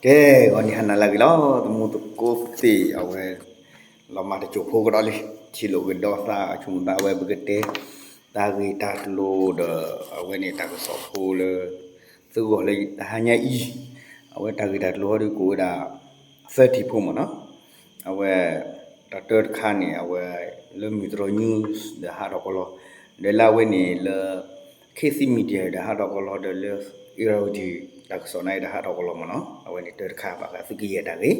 ကဲ ဂီၤနံၤဟါနၤလၢအဂ့ၤလီၤ သမူသကိးသ့ၣ် အဝဲ လီၤမၢ်တစိၢ်ဖိကဒီးလံ ထံၣ်လိာ်ကဒီးသး အဆိကမိၣ်သး အဝဲပကတဲ တၢ်ဂ့ၢ်တၢ်ကျိၤဒီး အဝဲန့ၣ်တၢ်ကစီၣ်ဖိလၢ သုဂီၢ်လၢတဟါညါအံၤ အဝဲတၢ်ဂ့ၢ်တၢ်ကျိၤဟီဒုးကိးဝဲဒၣ် သၢထံၣ်ဖိမ့ၢ်နီၤ အဝဲ တၢ်တၢတခါန့ၣ် အဝဲ လၢမုၢ်တြီၢ် news ဒီးဟးထီၣ်ကလီ ဒီးလၢအဝဲန့ၣ်လၢ ခေတ်သစ် media ဒီးဟးထီၣ်ကလီ ဒီးလၢ Irrawaddy တၢ်ကစီၣ်န့ၣ်ဒီးဟးထီၣ်ကလီမ့ၢ်နီၤ အဝဲန့ၣ်တၢတခါဘၣ်ဃးသုးက့ယဲၢ်တၢ်ဂ့ၢ်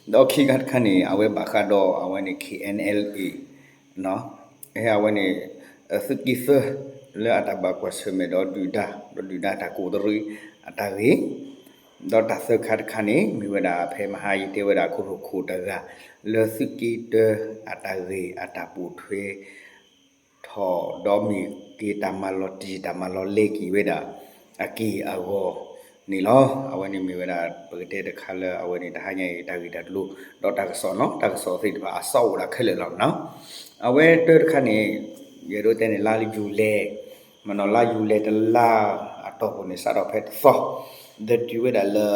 ဒီးခံခါတခါန့ၣ် အဝဲဘၣ်ဃးဒီးအဝဲန့ၣ် K N L A အဝဲန့ၣ် သုးက့သၢ လၢအတၢ်ဘၣ်ကွၢ်ဆၢၣ်မဲာ်ဒီးဒုၣ်ဒါ ဒီးဒုၣ်ဒါတၢ်ကူၣ်တရံးအတၢ်ဂ့ၢ် ဒီးတၢ်သၢခါတခါန့ၣ် မ့ၢ်ဝဲဒၣ်ဖဲမဟါယတဲဝဲဒၣ် ခိၣ်ရိၣ်ခိၣ်တဂၤ လၢသုးက့တၢအတၢ်ဂ့ၢ်အတၢ်ပိာ်ထွဲထီၣ် ဒီးမ့ၢ်က့ၤတၢ်မၤလီၤတံၢ်တၢ်မၤလီၤလဲက့ၤဝဲဒၣ် အက့ၢ်အဂီၤန့ၣ်လီၤ. အဝဲန့ၣ်မ့ၢ်ဝဲဒၣ် ပကတဲတခါလၢအဝဲန့ၣ် တဟါညါအံၤတၢ်ဂ့ၢ်တၢ်ကျိၤ ဒီးတၢ်ကစီၣ်နီၤ တၢ်ကစီၣ်သ့ၣ်တဖၣ်အစီအိၣ်ဒၣ်ခဲလၢာ်လီၤနီၤ. အဝဲတၢတခါန့ၣ် ယအဲၣ်ဒိးတဲန့ၣ် လါယူၤလံ မ့ၢ်နီၤ လါယူၤလံတလါအတီၢ်ပူၤန့ၣ် စးထီၣ်ဖဲတသီ ဒီးတုၤဝဲဒၣ်လၢ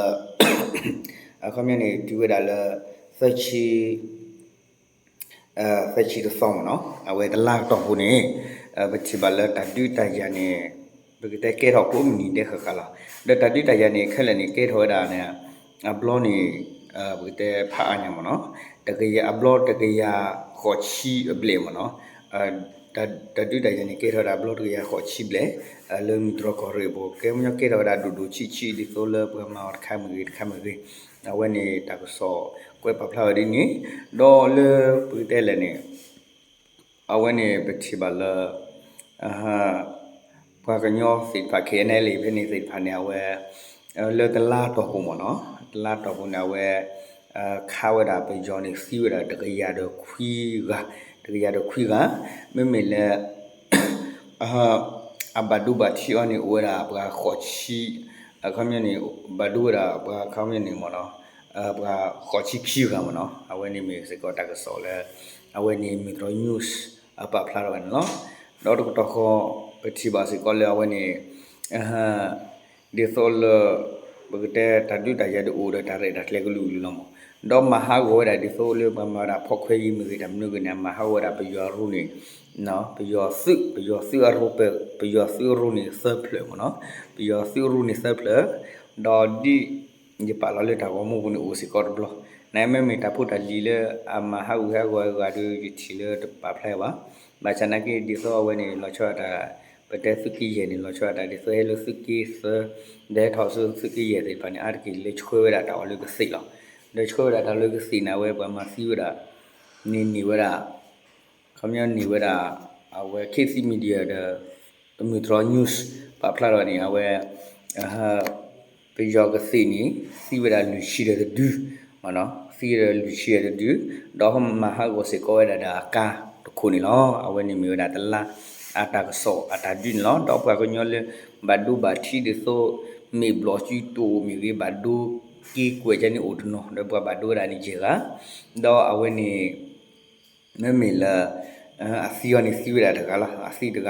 အခီပညီန့ၣ် တုၤဝဲဒၣ်လၢ သၢဆံ သၢဆံတသီမ့ၢ်နီၤ အဝဲတလါအတီၢ်ပူၤန့ၣ် ပထံၣ်ဘၣ်လၢတၢ်ဒုးတၢ်ယၤန့ၣ် ပကတဲကဲထီၣ်ကိးမုၢ်နံၤဒဲးဃၣ်ဃၣ်လီၤ. ဒီးတၢ်ဒုးတၢ်ယၤန့ၣ် ခဲလၢာ်န့ၣ် ကဲထီၣ်ဝဲဒၣ်န့ၣ် အဘျီန့ၣ် ပကတဲဖးအါညါမ့ၢ်နီၤ တကယၤအဘျီတကယၤဃိးဆံအဘျဲၣ်မ့ၢ်နီၤ တၢ်ဒုးတၢ်ယၤန့ၣ် ကဲထီၣ်ဝဲဒၣ်အဘျီတကယၤဃိးဆံဘျဲၣ် လၢမုၢ်တြီၢ်ကီၢ်ရ့ၣ်အပူၤ ကဲမညီကဲထီၣ်ဝဲဒၣ်ဒိၣ်ဒိၣ်ဆံးဆံး ဒ်သိးလၢပှၤမၤအီၤတခါမ့ၢ်ဂ့ၤတခါမ့ၢ်ဂ့ၤ အဝဲန့ၣ်တၢ်ကစီၣ်ကွဲးပာ်ဖျါဝဲဒ်န့ၣ် ဒီးလၢပကတဲလဲၣ်န့ၣ် အဝဲန့ၣ်ပထံၣ်ဘၣ်လၢ ပှၤကညီသ့ၣ်တဖၣ် K N L A ဖဲန့ၣ်သ့ၣ်တဖၣ်န့ၣ် အဝဲ လၢတလါတီၢ်ပူၤမ့ၢ်နီၤ တလါတီၢ်ပူၤန့ၣ် အဝဲ ခးဝဲဒၣ်ပယီၤန့ၣ် သံဝဲဒၣ်တကယၤဒီးခွံဂၤ တကယၤဒီးခွံဂၤ မ့မ့ၢ်လၢ အဘၣ်ဒိဘၣ်ထံးအီၤန့ၣ် အိၣ်ဝဲဒၣ်ပှၤဃိးဆံ အခီပညီန့ၣ် ဘၣ်ဒိဝဲဒၣ်ပှၤအခီပညီန့ၣ်မ့ၢ်နီၤ ပှၤဃိးဆံခံဂၤမ့ၢ်နီၤ အဝဲန့ၣ်မ့ၢ်စ့ၢ်ကီးတၢ်ကစီၣ်လၢ အဝဲန့ၣ် Metro News အပာ်ဖျါထီၣ်ဝဲန့ၣ်လီၤ. ဒီးတကတီၢ်ဃီ ပထံၣ်ဘၣ်စ့ၢ်ကီးလၢအဝဲန့ၣ် ဒ်သိးလၢ ပကတဲတၢ်ဒုးတၢ်ယၤဒုးအိၣ်ဒီးတၢ်ရဲၣ်တၢ်ကျဲၤကလုာ်ကလုာ်လီၤမး, ဒီးမၤဟးဂီၤဝဲဒၣ်ဒ်သိးလၢပှၤမၤဝဲဒၣ်ဖီၣ်ခွဲးယံၤမ့ၢ်ဂ့ၤ တၢ်မနုၤဂ့ၤန့ၣ် မၤဟးဂီၤဝဲဒၣ်ပယီၤရိန့ၣ် ပယီၤသုး ပယီၤသုးအရိပၢၢ် ပယီၤသုးအရိန့ၣ်သၢဖျၢၣ်မ့ၢ်နီၤ, ပယီၤသုးအရိန့ၣ်သၢဖျၢၣ်, ဒီးဒ် ယပာ်လီၤလၢတၢ်ဂီၤမူပူၤန့ၣ်အိၣ်စ့ၢ်ကီးတဘျီ, နမ့မ့ၢ်တၢ်ဖိတၢ်လံၤလၢအမၤဟးဂီၤဟးဂီၤအဂၤဒီး ယထံၣ်လၢတပာ်ဖျါဘၣ်, ဘၣ်ဆၣ်နာ်က့ဒ်သိးအဝဲန့ၣ် လီၤဆီဒၣ်တၢ် ပတဲသုးက့ယဲၢ်န့ၣ် လီၤဆီဒၣ်တၢ်ဒ်သိးဟဲလၢသုးက့သၢ ဒီးဟဲထီၣ်ဆူသုးက့ယဲၢ်သ့ၣ်တဖၣ်န့ၣ် အါတက့ၢ်လၢဆှၢဝဲဒၣ်တၢ်အီၣ်လၢကသ့ၣ်လီၤ. ဒီးဆှၢဝဲဒၣ်တၢ်လၢကသ့ၣ်န့ၣ် အဝဲပှၤမၤသံဝဲဒၣ် န့ၢ်န့ၢ်ဝဲဒၣ် ခီပညီန့ၢ်ဝဲဒၣ် အဝဲ ခေတ်သစ် Media ဒီး တမုၢ်တြီ News ပာ်ဖျါထီၣ်န့ၣ် အဝဲ ပယီၤကသ့ၣ်န့ၣ် သံဝဲဒၣ်လွံၢ်ဆံဒီးတဒု သံဝဲဒၣ်လွံၢ်ဆံဒီးတဒု, ဒီးမၤဟးဂီၤစ့ၢ်ကီးဝဲဒၣ်ဒီးအကါတခိၣ်န့ၣ်လီၤ. အဝဲန့ၣ်မ့ၢ်ဝဲဒၣ်တလါ အတၢ်ကစီၣ်အတၢ်ဒုးန့ၣ်လီၤ. ဒီးပှၤကညီလၢ ဘၣ်ဒိဘၣ်ထံးဒ်သိး မ့ၢ်ဘျီၣ်စုတိၣ်မ့ၢ်ဂ့ၤ ဘၣ်ဒိက့ကွဲးကဲန့ၣ်အိၣ်တနီၤ ဒီးပှၤဘၣ်ဒိဝဲဒၣ်န့ၣ်ယဲၢ်ဂၤ, ဒီးအဝဲန့ၣ် မ့မ့ၢ်လၢ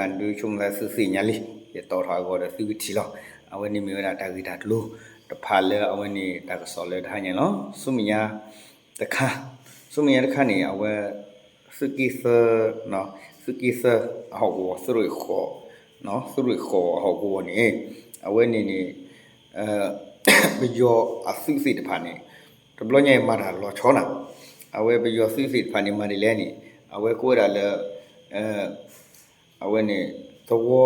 အသံအီၤန့ၣ်သံဝဲဒၣ်တဂၤလီၤ. အသံတဂၤန့ၣ်ဒုး ဆိကမိၣ်လၢသုသ့ၣ်ညါလံ, ယတီၣ်ထီၣ်အဂီၢ်ဒီးသုကထံၣ်လီၤ. အဝဲန့ၣ်မ့ၢ်ဝဲဒၣ်တၢ်ဂ့ၢ်တၢ်ကျိၤတဖၣ်လၢအဝဲန့ၣ်တၢ်ကစီၣ်လၢတဟါညါလီၤ. ဆူမဲာ်ညါတခါ, ဆူမဲာ်ညါတခါန့ၣ် အဝဲ သုးက့သၢ, သုးက့သၢအဟီၣ်ကဝီၤ သုးရ့ၣ်ဃိး, သုးရ့ၣ်ဃိးအဟီၣ်ကဝီၤန့ၣ် အဝဲန့ၣ်န့ၣ် ပယီၤအသုးသ့ၣ်တဖၣ်န့ၣ် တဘျီညါအံၤမၤတၢ်လီၤဆီနၤ, အဝဲပယီၤသုးသ့ၣ်တဖၣ်န့ၣ် မၤဒ်လဲၣ်န့ၣ် အဝဲကိးဝဲဒၣ်လၢ အဝဲန့ၣ် သဝီ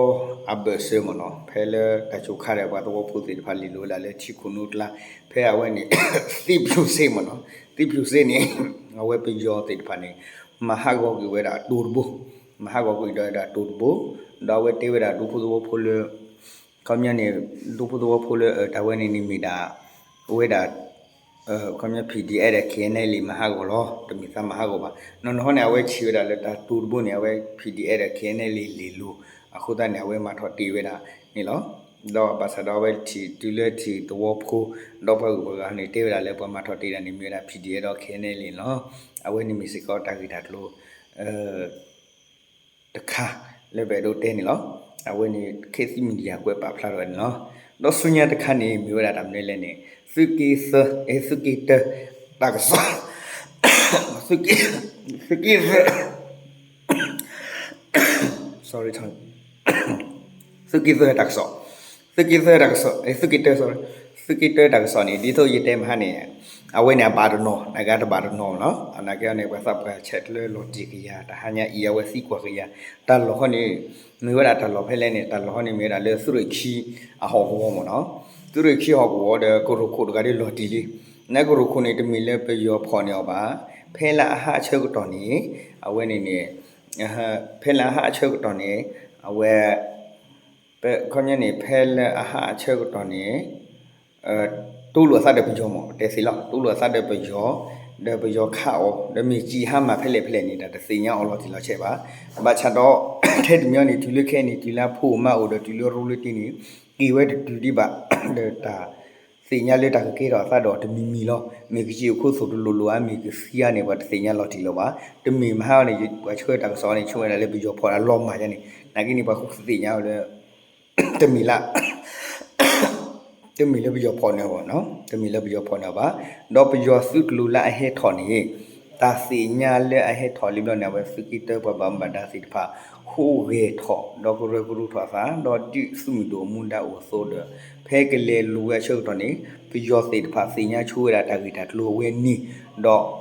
အဘၢၣ်စၢၤမ့ၢ်နီၤ, ဖဲလၢတၢ်ဆိးခါဒီး ပှၤသဝီဖိသ့ၣ်တဖၣ်လ့ၣ်လိၤဝဲဒၣ်လၢထံခိၣ်နူတလါ, ဖဲအဝဲန့ၣ် သံဖြူစ့မ့ၢ်နီၤ, သံဖြူစ့န့ၣ် အဝဲပယီၤသ့ၣ်တဖၣ်န့ၣ် မၤဟးဂီၤကွံာ်ဝဲဒၣ်အတိၤတဘိ, မၤဟးဂီၤကွံာ်ဒီးဝဲဒၣ်အတိၤတဘိ, ဒီးအဝဲတဲဝဲဒၣ်ဒူဖိသဝီဖိလၢ ခီပညီန့ၣ် ဒူဖိသဝီဖိလၢတၢ်ဝဲန့ၣ်န့ၣ်မ့ၢ်ဒၣ် ဝဲဒၣ် ခီပညီ P D F ဒီး K N L A မၤဟးဂီၤလီၤ, တမ့ၢ်သးမၤဟးဂီၤဘၣ်. နီၢ်နီၢ်ဟီန့ၣ် အဝဲထံၣ်ဝဲဒၣ်လၢတၢ်တိၤတဘိန့ၣ် အဝဲ P D F ဒီး K N L A လ့ၣ်လိၤ, အဃိသတးန့ၣ် အဝဲမၤထီၣ်တ့ၢ်ဝဲဒၣ်န့ၣ်လီၤ. ဒီးဘၣ်ဆၣ်ဒီးအဝဲထံၣ်တုၤလၢထံၣ်သဝီဖိ ဒီးပှၤဂုၤပှၤဂၤန့ၣ် တဲဝဲဒၣ်လၢပှၤမၤထီၣ်တ့ၢ်ဒၣ်န့ၣ် မ့ၢ်ဝဲဒၣ် P D F ဒီး K N L A န့ၣ်လီၤ. အဝဲန့ၣ်မ့ၢ်စ့ၢ်ကီးတၢ်ဂ့ၢ်တၢ်ကျိၤ တခါလၢပအဲၣ်ဒိးတဲန့ၣ်လီၤ. အဝဲန့ၣ် ခေတ်သစ် Media ကွဲးပာ်ဖျါထီၣ်ဝဲန့ၣ်လီၤ. ဒီးဆူညါတခါန့ၣ် မ့ၢ်ဝဲဒၣ်တၢ်မနုၤလဲၣ်န့ၣ် သုးက့သၢ, သုးက့တၢ တၢ်ကစီၣ်, သုးက့သၢ, သုးက့သၢတၢ်ကစီၣ်, သုးက့သၢတၢ်ကစီၣ်, သုးက့တၢ, သုးက့တၢတၢ်ကစီၣ်န့ၣ် ဒ်သိးယတဲမဟါန့ၣ် အဝဲန့ၣ်အဘၣ်တနီၤ နကတဘၣ်တနီၤနီၤ, နာ်က့န့ၣ် ပှၤသးပှၢ်ဆဲးကျၢလီၤတံၢ်ကယၤ တဟါညါအံၤ အဝဲသံကွၢ်ကယၤ တၢ်လီၢ်ဃီန့ၣ် မ့ၢ်ဝဲဒၣ်တၢ်လီၢ်ဖဲလဲၣ်န့ၣ် တၢ်လီၢ်ဃီန့ၣ်မ့ၢ်ဝဲဒၣ်လၢသုးရ့ၣ်ခံအဟီၣ်ကဝီၤမ့ၢ်နီၤ, သုးရ့ၣ်ခံဟီၣ်ကဝီၤဒီးကရူၢ်ခိၣ်တဂၤဒီးလီၤတံၢ်လံ, နကရူၢ်ခိၣ်န့ၣ် တမ့ၢ်လၢပယီၤဖီၣ်န့ၢ်အီၤဘၣ်, ဖဲလၢအဟးအဆၢကတီၢ်န့ၣ် အဝဲန့ၣ်န့ၣ် ဖဲလၢအဟးအဆၢကတီၢ်န့ၣ် အဝဲ ခီပညီန့ၣ် ဖဲလၢအဟးအဆၢကတီၢ်န့ၣ် တိလိာ်အသးဒီးပယီၤမ့ၢ် ပတဲသ့လီၤ, တိလိာ်အသးဒီးပယီၤ, ဒီးပယီၤခးအီၤ ဒီးမ့ၢ်စံးဟါမၢ်ဖဲလဲၣ်ဖဲလဲၣ်န့ၣ် တၢ်တသ့ၣ်ညါအီၤလီၤတံၢ်လီၤဆဲးဘၣ်. ဘၣ်ဆၣ်ဒီး ထဲတမံၤန့ၣ် တုၤလၢခဲအံၤန့ၣ် တုၤလၢအဖိအမါအိၣ်ဒီးတုၤလၢရိလၢတ့န့ၣ် က့ၤဝဲတတုၤဒံးဘၣ်, ဒီးတၢ်သ့ၣ်ညါလၢတၢ်ကကဲထီၣ်အသးဒီးတမံၤမံၤလီၤ. မ့ၢ်ကစံၣ်အခိၣ်သိၣ်တလိၣ်လိၣ်ဧါ မ့ၢ်ကသံဧါန့ၣ် ပှၤတသ့ၣ်ညါလီၤတံၢ်လီၤဘၣ်. တမ့ၢ်မဟါန့ၣ် ပှၤဆှၢတၢ်ကစီၣ်န့ၣ် ဆိဝဲဒၣ်လၢပယီၤဖီၣ်ဒၣ်လီၤမၢ်ယါန့ၣ် နာ်က့န့ၣ် ပှၤဃုသ့ၣ်ညါဝဲလၢ တမ့ၢ်လၢ တမ့ၢ်လၢပယီၤဖီၣ်န့ၢ်အီၤဘၣ်, တမ့ၢ်လၢပယီၤဖီၣ်န့ၢ်အီၤဘၣ်. ဒီးပယီၤသုးကလူးလၢအဟဲထီၣ်န့ၣ် တၢ်သ့ၣ်ညါလၢအဟဲထီၣ်လံဘျီန့ၣ် အဝဲသုးက့တၢပှၤဘၣ်မူဘၣ်ဒါသ့ၣ်တဖၣ် ဟူးဂဲၤထီၣ် ဒီးကရၢကရိထီၣ်အသး ဒီးဒုးသုးမုၢ်ဒိၣ်အမူဒါအိၣ်အသိးဒီး ဖဲကလဲၤလိၤဝဲအဆၢကတီၢ်န့ၣ် ပယီၤသ့ၣ်တဖၣ်သ့ၣ်ညါဆိဝဲဒၣ်တၢ်ဂ့ၢ်တၢ်ကျိၤအဝဲန့ၣ် ဒီး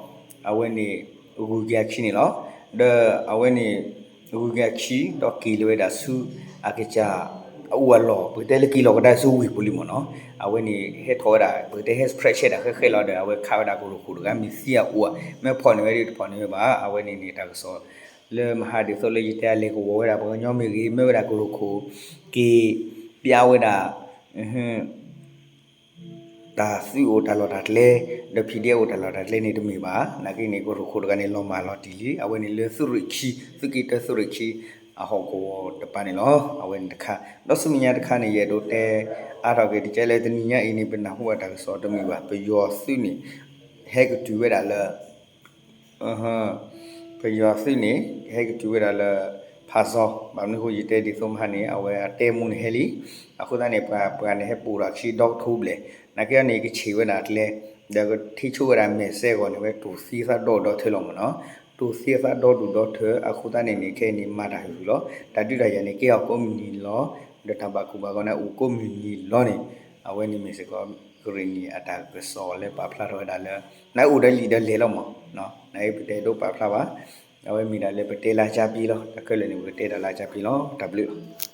အဝဲန့ၣ် ဂုၤက့ၤအခံန့ၣ်လီၤ. ဒီးအဝဲန့ၣ် ဂုၤက့ၤအခံ ဒီးက့ၤလီၤဝဲဒၣ်ဆူ အကစၢ် အအိၣ်အလီၢ် ပကတဲလၢက့ၤလီၤကဒါဆူဝ့ၢ်ပူၤလံမ့ၢ်နီၤ. အဝဲန့ၣ် ဟဲထီၣ်ဝဲဒၣ် ပကတဲဟဲ စပြဲးဆဲး တၢ်ဃဲဃဲလီၤဒီး အဝဲခးဝဲဒၣ်ကရူၢ်ခိၣ်တဂၤ မ့ၢ်သံအအိၣ် မ့ၢ်ဖီၣ်န့ၢ်ဝဲဒီးတဖီၣ်န့ၢ်ဝဲဘၣ်. အဝဲန့ၣ်န့ၣ် တၢ်ကစီၣ် လၢမဟါဒ်သိးလၢယတဲအလဲၤကဝီၤဝဲဒၣ် ပှၤကညီမ့ၢ်ဂ့ၤ မ့ၢ်ဝဲဒၣ်ကရူၢ်ခိၣ် က့ၤပျးဝဲဒၣ် တၢ်သုးအိၣ်တၢ်လီၢ်တၢ်ကျဲ ဒီး ဖံၣ်ဒ့ အိၣ်တၢ်လီၢ်တၢ်ကျဲန့ၣ်တမ့ၢ်ဘၣ်. နာ်က့န့ၣ် ကရူၢ်ခိၣ်တဂၤန့ၣ် လီၤမၢ်လီၤတံၢ်လံ. အဝဲန့ၣ်လၢသုးရ့ၣ်ခံ သုးက့တၢသုးရ့ၣ်ခံ အဟီၣ်ကဝီၤတပၤန့ၣ်လီၤ. အဝဲန့ၣ်တခါ ဒီးဆူမဲာ်ညါတခါန့ၣ် ယအဲၣ်ဒိးတဲအါထီၣ်က့ၤ တကဲလၢတနံၤညါအံၤန့ၣ် ပနၢ်ဟူဘၣ်တၢ်ကစီၣ်တမ့ၢ်ဘၣ် ပယီၤသုးန့ၣ် ဟဲကတုၤဝဲဒၣ်လၢ ပယီၤသုးန့ၣ် ဟဲကတုၤဝဲဒၣ်လၢ ဖးစီ ဘၣ်မနုၤအဃိ ယတဲဒ်သိးမဟါန့ၣ် အဝဲအတဲမူန့ၣ်ဟဲလံ. အဃိသတးန့ၣ် ပှၤပှၤန့ၣ် ဟဲပိာ်ဒီးအခံဒီကထိဘျဲၣ် နာ်က့န့ၣ် ကဆံးဝဲဒၣ်အကျဲ ဒီးကထံၣ်ဆိဝဲဒၣ်မဲာ်စဲးဂီၤန့ၣ် ဝဲတိၢ်သံအသးဒီဒူၣ်ဒီထၢလီၤမ့ၢ်နီၤ. တိၢ်သံအသးဒီဒူၣ်ဒီထၢ အဃိသတးန့ၣ်န့ၣ် ခဲအံၤန့ၣ် မၤတၢ်ဟုၣ်လီၤ. တၢ်ဒုးတၢ်ယၤန့ၣ် ကဲအီၤကိးမုၢ်နံၤလီၤ. ဒီးတၢ်ဘၣ်ကူၣ်ဘၣ်ဂီၤန့ၣ် အိၣ်ကိးမုၢ်နံၤလီၤန့ၣ် အဝဲန့ၣ်မ့ၢ်စ့ၢ်ကီး ကရ့ၣ်နံၣ်အတၢ်ကစီၣ်လၢပာ်ဖျါထီၣ်ဝဲဒၣ်လၢ နအိၣ်ဒီးလံာ်ဒီးလဲၢ်လီၤမ့ၢ်နီၤ. နပတဲဒိပာ်ဖျါဘၣ်. အဝဲမ့ၢ်ဒၣ်လၢပတဲလၢအကါပ့ၤလီၤ. တၢ်ခဲလၢာ်န့ၣ် ပကတဲဒၣ်လၢအကါပ့ၤလီၤ. တၢ်ဘျုးလီၤ.